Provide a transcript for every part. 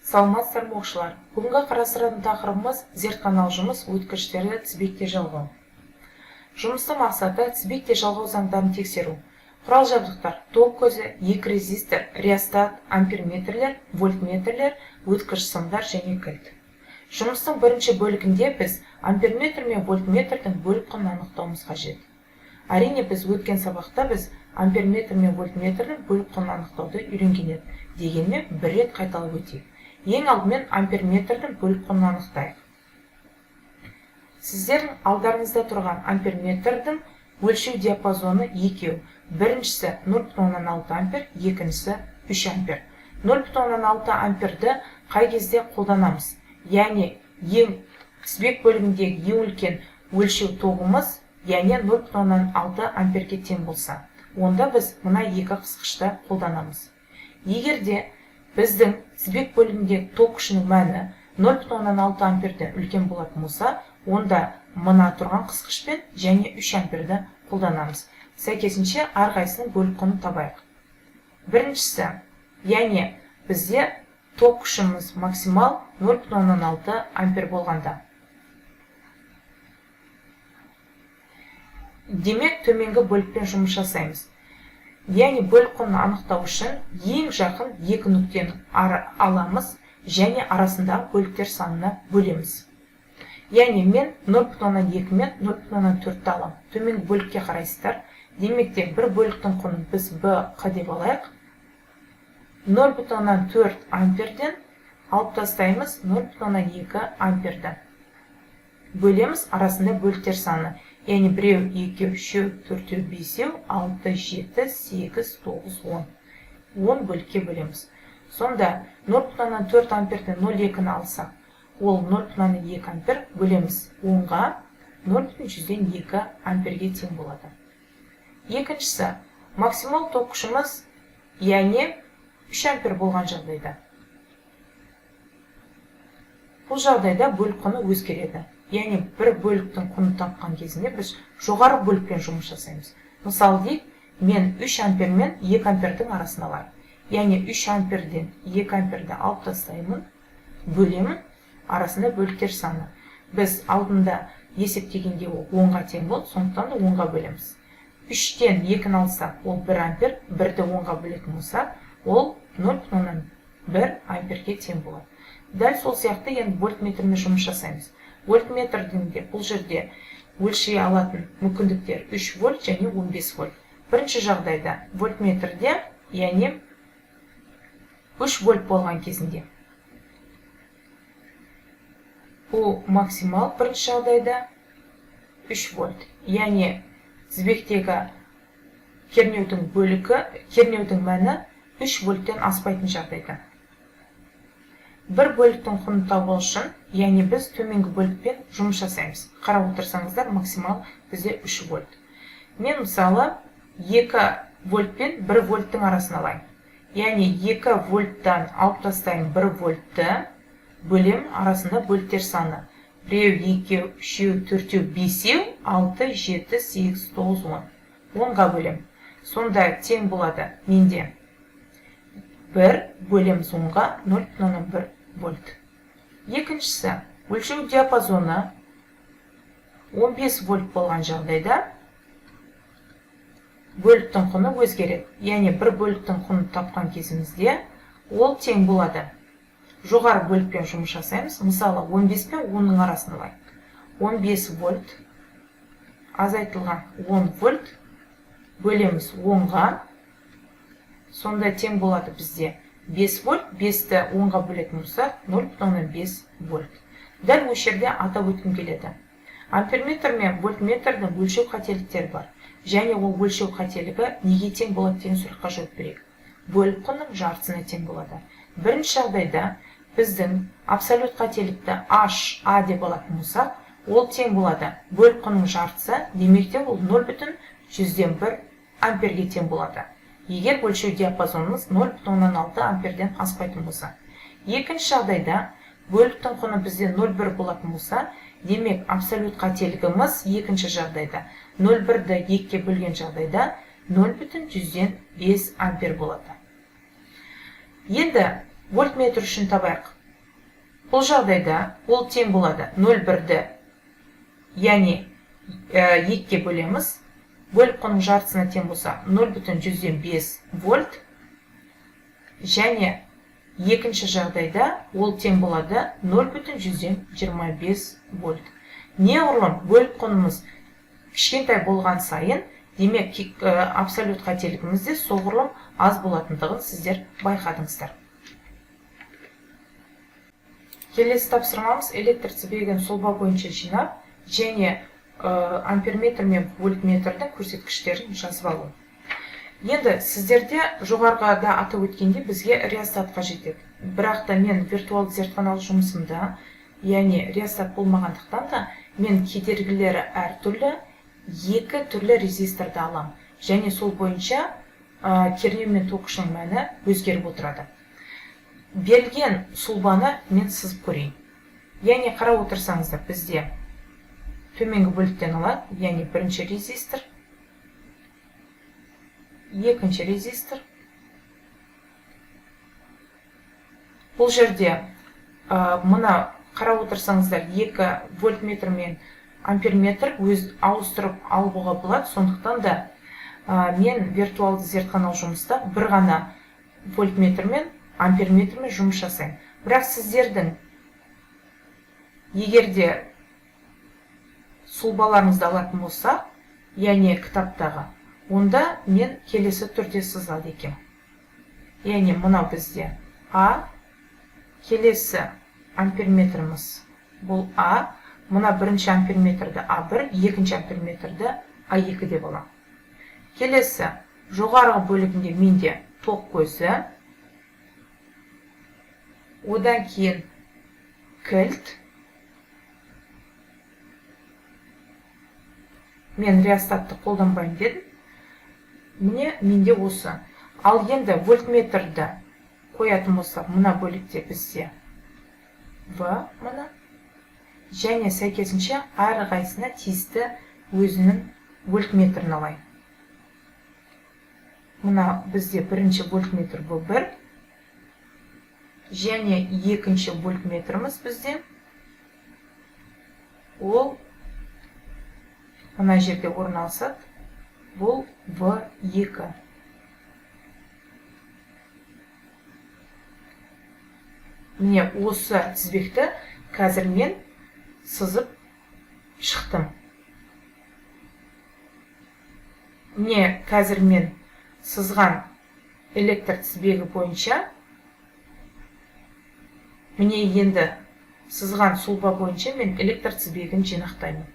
Саламатсыздар ма, оқушылар! Бүгінгі қарастыратын тақырыбымыз: зертханалық жұмыс, өткізгіштерді тізбекте жалғау. Жұмыстың мақсаты: тізбекте жалғау заңдарын тексеру. Құрал жабдықтар: ток көзі, екі резистор, реостат, амперметрлер, вольтметрлер, өткізгіш сымдар және кілт. Жұмыстың бірінші бөлігінде біз амперметр мен вольтметрдің бөлік құнын анықтауымыз қажет. Әрине, біз өткен сабақта біз амперметр мен вольтметрдің бөлік құнын анықтауды үйренген едік. Дегенмен бір рет қайталап өтейік. Ең алдымен амперметрдің бөлік құнын анықтайық. Сіздердің алдарыңызда тұрған амперметрдің өлшеу диапазоны екеу. Біріншісі 0,6 ампер, екіншісі 3 ампер. 0,6 амперді қай кезде қолданамыз? Яғни ең тізбек бөлігіндегі ең үлкен өлшеу тогымыз, яғни 0,6 амперге тең болса, онда біз мына екі қысқышты қолданамыз. Егер де біздің тізбек бөлігіндегі ток күшінің мәні 0,6 амперден үлкен болатын болса, онда мына тұрған қысқышпен және 3 амперді қолданамыз. Сәйкесінше, әрқайсысының бөлік құнын табайық. Біріншісі, яғни бізде ток күшіміз максимал 0,6 ампер болғанда. Демек, төменгі бөлікпен жұмыс жасаймыз. Яғни бөлік құнын анықтау үшін ең жақын екі нүктені аламыз және арасындағы бөліктер санына бөлеміз. Яғни мен 0,2 мен 0,4-ті аламын. Төменгі бөлікке қарайсыздар. Демек те, бір бөліктің құнын біз Б, Қ деп алайық. 0,4 амперден алып тастаймыз 0,2 амперді. Бөлеміз арасында бөліктер саны. Яғни 1, 2, 3, 4, 5, 6, 7, 8, 9, 10. 10 бөлікке бөлеміз. Сонда 0,4 амперден 0,2-ні алсақ, ол 0,2 ампер, бөлеміз 10-ға, 0,2 амперге тең болады. Екіншісі, максимал ток күшіміз, яғни 3 ампер болған жағдайда. Бұл жағдайда бөлік құны өзгереді. Яғни бір бөліктің құнын тапқан кезінде біз жоғары бөлікпен жұмыс жасаймыз. Мысалы дейік, мен 3 ампер мен 2 ампердің арасын алайын. Яғни 3 амперден 2 амперді алып тастаймын, бөлемін, арасында бөліктер саны. Біз алдында есептегенде ол 10-ға тең болды, сондықтан да 10-ға бөлеміз. 3-тен 2-ні алсақ, ол 1 ампер, 1-ді 10-ға бөлетін болсақ, ол 0,1 амперге тең болады. Дәл сол сияқты енді вольтметрмен жұмыс жасаймыз. Вольтметрдің де бұл жерде өлшей алатын мүмкіндіктер 3 вольт және 15 вольт. Бірінші жағдайда вольтметрде, яғни 3 вольт болған кезінде, бұл максимал бірінші жағдайда 3 вольт. Яғни тізбектегі кернеудің бөлігі, кернеудің мәні 3 вольттен аспайтын жағдайда. Бір бөліктің құнын табу үшін, яғни біз төменгі бөлікпен жұмыс жасаймыз. Қарап отырсаңыздар, максимал бізде 3 вольт. Мен мысалы 2 вольт пен 1 вольттың арасын алайын. Яғни 2 вольттан алып тастаймын 1 вольтты, бөлем арасында бөліктер саны. 1, 2, 3, 4, 5, 6, 7, 8, 9, 10. 10-ға бөлем. Сонда тең болады менде 1 бөлеміз 10-ға, 0,1 вольт. Екіншісі, өлшеу диапазоны 15 вольт болған жағдайда бөліктің құны өзгереді. Яғни бір бөліктің құнын тапқан кезімізде ол тең болады. Жоғары бөлікпен жұмыс жасаймыз. Мысалы, 15 пен 10-ның арасын алайық. 15 вольт азайтылған 10 вольт, бөлеміз 10-ға. Сонда тең болады бізде 5 вольт, 5-ті 10-ға бөлетін болсақ, 0,5 вольт. Дәл осы жерде атап өткім келеді. Амперметр мен вольтметрдің өлшеу қателіктері бар. Және ол өлшеу қателігі неге тең болады деген сұраққа жауап берейік. Бөлік құнның жартысына тең болады. Бірінші жағдайда біздің абсолют қателікті H, A деп алатын болсақ, ол тең болады. Бөлік құнның жартысы, демек те, ол 0,1 амперге тең болады. Егер өлшеу диапазонымыз 0,6 амперден аспайтын болса. Екінші жағдайда бөліктің құны бізде 0,1 болатын болса, демек абсолют қателігіміз екінші жағдайда 0,1-ді 2-ге бөлген жағдайда 0,5 ампер болады. Енді вольтметр үшін табайық. Бұл жағдайда ол тең болады 0,1-ді, яғни 2-ге бөлеміз. Бөлік құнның жартысына тең болса 0,5 вольт. Және екінші жағдайда ол тең болады 0,25 вольт. Неғұрлым бөлік құнымыз кішкентай болған сайын, демек абсолют қателігіміз де соғұрлым аз болатындығын сіздер байқадыңыздар. Келесі тапсырмамыз электр тізбегін сұлба бойынша жинап және амперметр мен вольтметрдің көрсеткіштерін жазып алу. Енді сіздерде жоғарғыда атап өткенде бізге реостат қажет еді. Бірақ та мен виртуалды зертханалық жұмысымда, яғни реостат болмағандықтан да, мен кедергілері әртүрлі екі түрлі резисторды алам. Және сол бойынша кернеу мен ток күшінің мәні өзгеріп отырады. Берілген сұлбаны мен сызып көрейін. Яғни қарап отырсаңыздар, бізде төменгі бөліктен алады, яғни бірінші резистор, екінші резистор. Бұл жерде мына қарап отырсаңыздар, екі вольтметр мен амперметр өз ауыстырып алуға болады. Сондықтан да мен виртуалды зертханалық жұмыста бір ғана вольтметр мен амперметрмен жұмыс жасаймын. Бірақ сіздердің егер де сұлбаларыңызды алатын болсақ, яғни кітаптағы, онда мен келесі түрде сызады екен. Яғни мынау бізде А, келесі амперметріміз бұл А, мына бірінші амперметрді А1, екінші амперметрді А2 деп аламын. Келесі жоғарғы бөлігінде менде тоқ көзі, одан кейін кілт. Мен реостатты қолданбаймын дедім. Міне менде осы. Ал енді вольтметрді қоятын болсақ, мына бөлікте бізде В мына. Және сәйкесінше әрқайсысына тиісті өзінің вольтметрін алайын. Мына бізде бірінші вольтметр В1. Және екінші вольтметріміз бізде ол мына жерде орналасады. Бұл В2. Міне осы тізбекті қазір мен сызып шықтым. Міне қазір мен сызған электр тізбегі бойынша, міне енді сызған сұлба бойынша мен электр тізбегін жинақтаймын.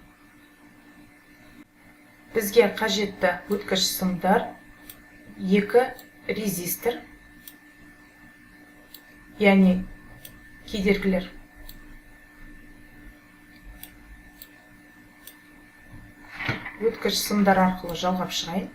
Бізге қажетті өткізгіш сымдар, екі резистор, яғни кедергілер. Өткізгіш сымдар арқылы жалғап шығайын.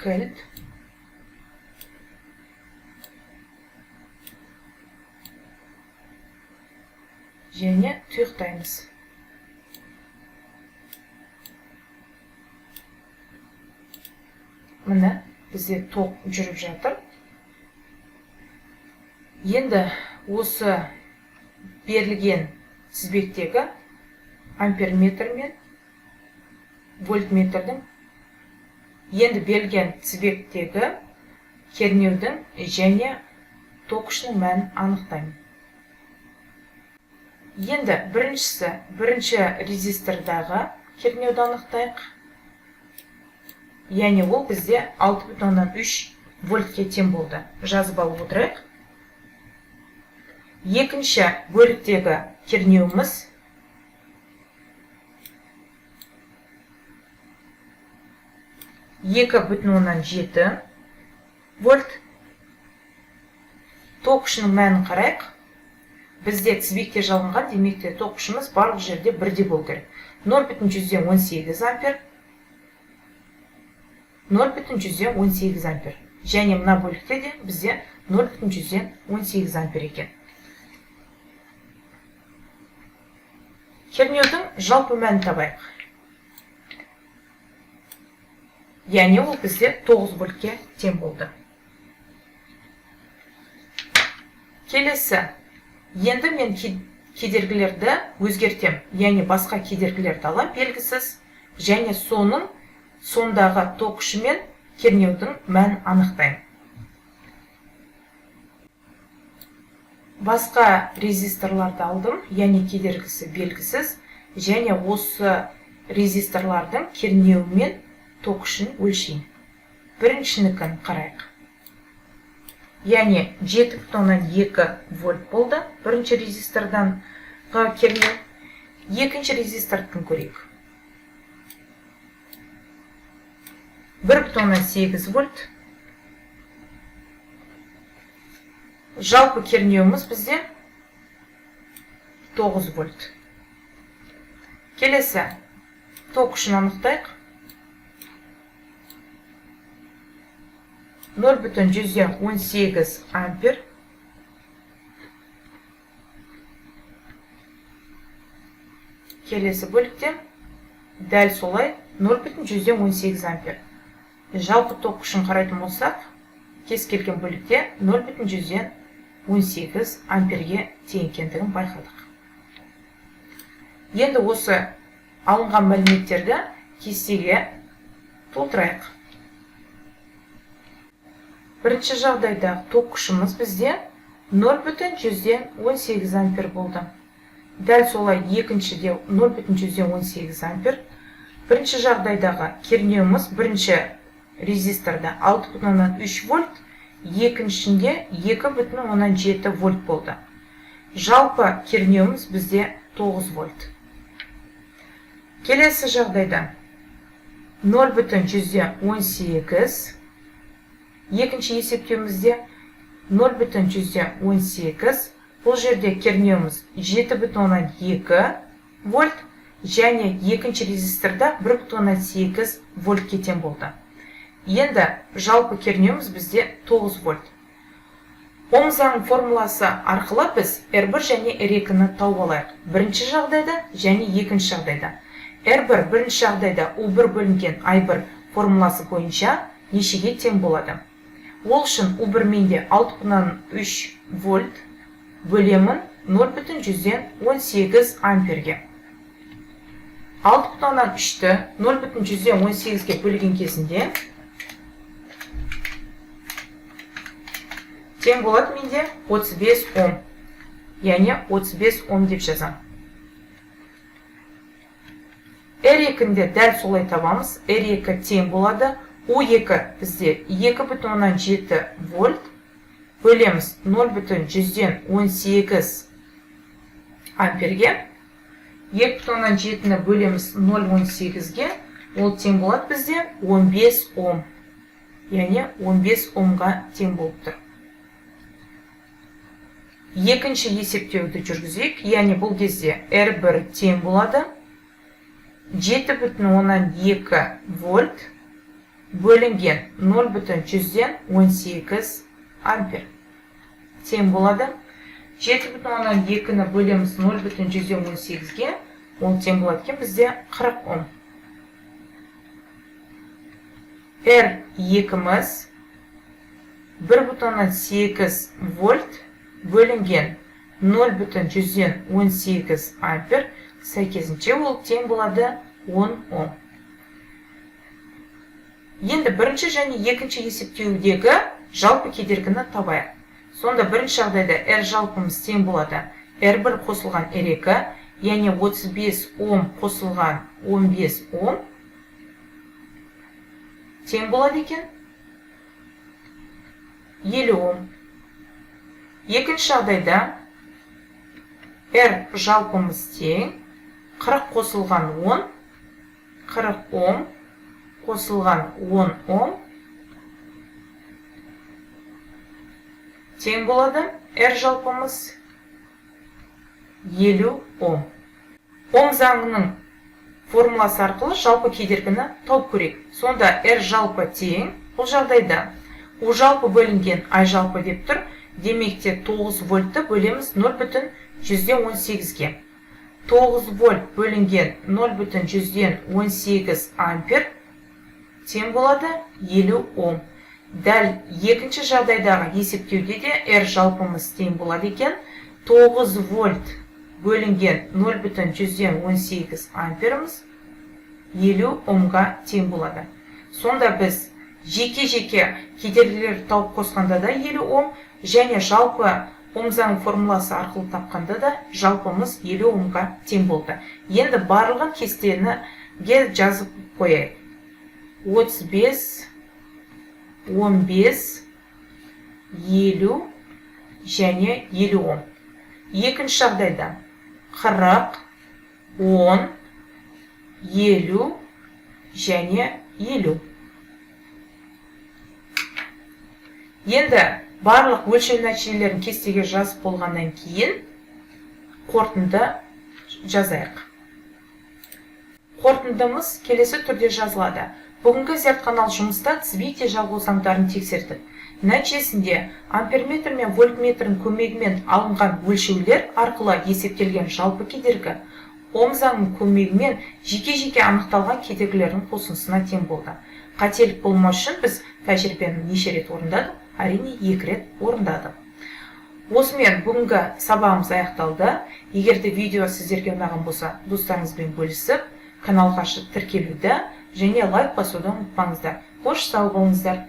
Кілт. Және тұйықтаймыз. Міне бізде тоқ жүріп жатыр. Енді осы берілген тізбектегі амперметр мен вольтметрдің, енді берілген тізбектегі кернеудің және ток күшінің мәнін анықтаймын. Енді бірінші резистордағы кернеуді анықтайық. Яғни ол бізде 6,3 вольтке тең болды. Жазып алып отырайық. Екінші бөліктегі кернеуіміз 2,7 вольт. Ток күшінің мәнін қарайық. Бізде тізбекте жалғанған, демек те ток күшіміз барлық жерде бірдей болу керек. 0,18 ампер, 0,18 ампер. Және мына бөлікте де бізде 0,18 ампер екен. Кернеудің жалпы мәнін табайық. Яғни ол бізде 9 вольтке тең болды. Келесі. Енді мен кедергілерді өзгертем. Яғни басқа кедергілерді алам белгісіз, және соның сондағы ток күші мен кернеудің мәнін анықтаймын. Басқа резисторларды алдым, яғни кедергісі белгісіз, және осы резисторлардың кернеуі мен ток күшін өлшеймін. Біріншінікін қарайық. Яғни 7,2 вольт болды бірінші резистордан кернеу. Екінші резистордың көрейік. 1,8 вольт. Жалпы кернеуіміз бізде 9 вольт. Келесі ток күшін анықтайық. 0,18 ампер. Келесі бөлікте дәл солай 0,18 ампер. Жалпы ток күшін қарайтын болсақ, кез келген бөлікте 0,18 амперге тең екендігін байқадық. Енді осы алынған мәліметтерді кестеге толтырайық. Бірінші жағдайда ток күшіміз бізде 0,18 ампер болды. Дәл солай екіншіде 0,18 ампер. Бірінші жағдайдағы кернеуіміз бірінші резисторда 6,3 вольт, екіншінде 2,7 вольт болды. Жалпы кернеуіміз бізде 9 вольт. Келесі жағдайда 0,18, екінші есептеуімізде 0,18, бұл жерде кернеуіміз 7,2 вольт, және екінші резисторда 1,8 вольтке тең болды. Енді жалпы кернеуіміз бізде 9 вольт. Ом заңының формуласы арқылы біз R1 және R2-ні тауып алайық. Бірінші жағдайда және екінші жағдайда. R1 бірінші жағдайда U1 бөлінген I1 формуласы бойынша нешеге тең болады? Ол үшін U1 менде 6,3 вольт бөлемін 0,18 амперге. 6,3-ті 0,18-ге бөлген кезінде тең болады менде 35 ом. Яғни 35 ом деп жазам. R2-ні дәл солай табамыз. R2 тең болады. U2 бізде 2,7 вольт бөлеміз 0,18 амперге. 2,7-ні бөлеміз 0,18-ге, ол тең болады бізде 15 ом. Яғни 15 омға тең болып тұр. Екінші есептеуді жүргізейік. Яғни бұл кезде R1 тең болады 7,2 вольт бөлінген 0,18 ампер. Тең болады 7,2-ні бөлеміз 0,18-ге, ол тең болады екен бізде 40 ом. R2-міз 1,8 вольт бөлінген 0,18 ампер, сәйкесінше ол тең болады 10 ом. Енді бірінші және екінші есептеудегі жалпы кедергіні табайық. Сонда бірінші жағдайда R жалпымыз тең болады R1 қосылған R2, яғни 35 ом қосылған 15 ом тең болады екен 50 ом. Екінші жағдайда R жалпымыз тең 40 қосылған 10, 40 ом қосылған 10 ом тең болады R жалпымыз 50 ом. Ом заңының формуласы арқылы жалпы кедергіні тауып көрейік. Сонда R жалпы тең, бұл жағдайда U жалпы бөлінген I жалпы деп тұр. Демек те 9 вольтты бөлеміз 0,18-ге. 9 вольт бөлінген 0,18 ампер тең болады 50 ом. Дәл екінші жағдайдағы есептеуде де R жалпымыз тең болады екен. 9 вольт бөлінген 0,18 амперіміз 50 омға тең болады. Сонда біз жеке-жеке кедергілер тауып қосқанда да 50 ом, және жалпы Ом заңы формуласы арқылы тапқанда да жалпымыз 50 омға тең болды. Енді барлығын кестеге жазып қояйық. 35, 15, 50 және 50 ом. Екінші жағдайда 40, 10, 50 және 50. Енді барлық өлшеу нәтижелерін кестеге жазып болғаннан кейін қорытынды жазайық. Қорытындымыз келесі түрде жазылады. Бүгінгі зертханалық жұмыста тізбекте жалғау заңдарын тексердік. Нәтижесінде амперметр мен вольтметрдің көмегімен алынған өлшеулер арқылы есептелген жалпы кедергі Ом заңының көмегімен жеке-жеке анықталған кедергілердің қосындысына тең болды. Қателік болмау үшін біз тәжірибені неше рет орындадық? Әрине, 2 рет орындадық. Осымен бүгінгі сабағымыз аяқталды. Егер де видео сіздерге ұнаған болса, достарыңызбен бөлісіп, каналға тіркелуді және лайк басуды ұмытпаңыздар. Қош, сау болыңыздар.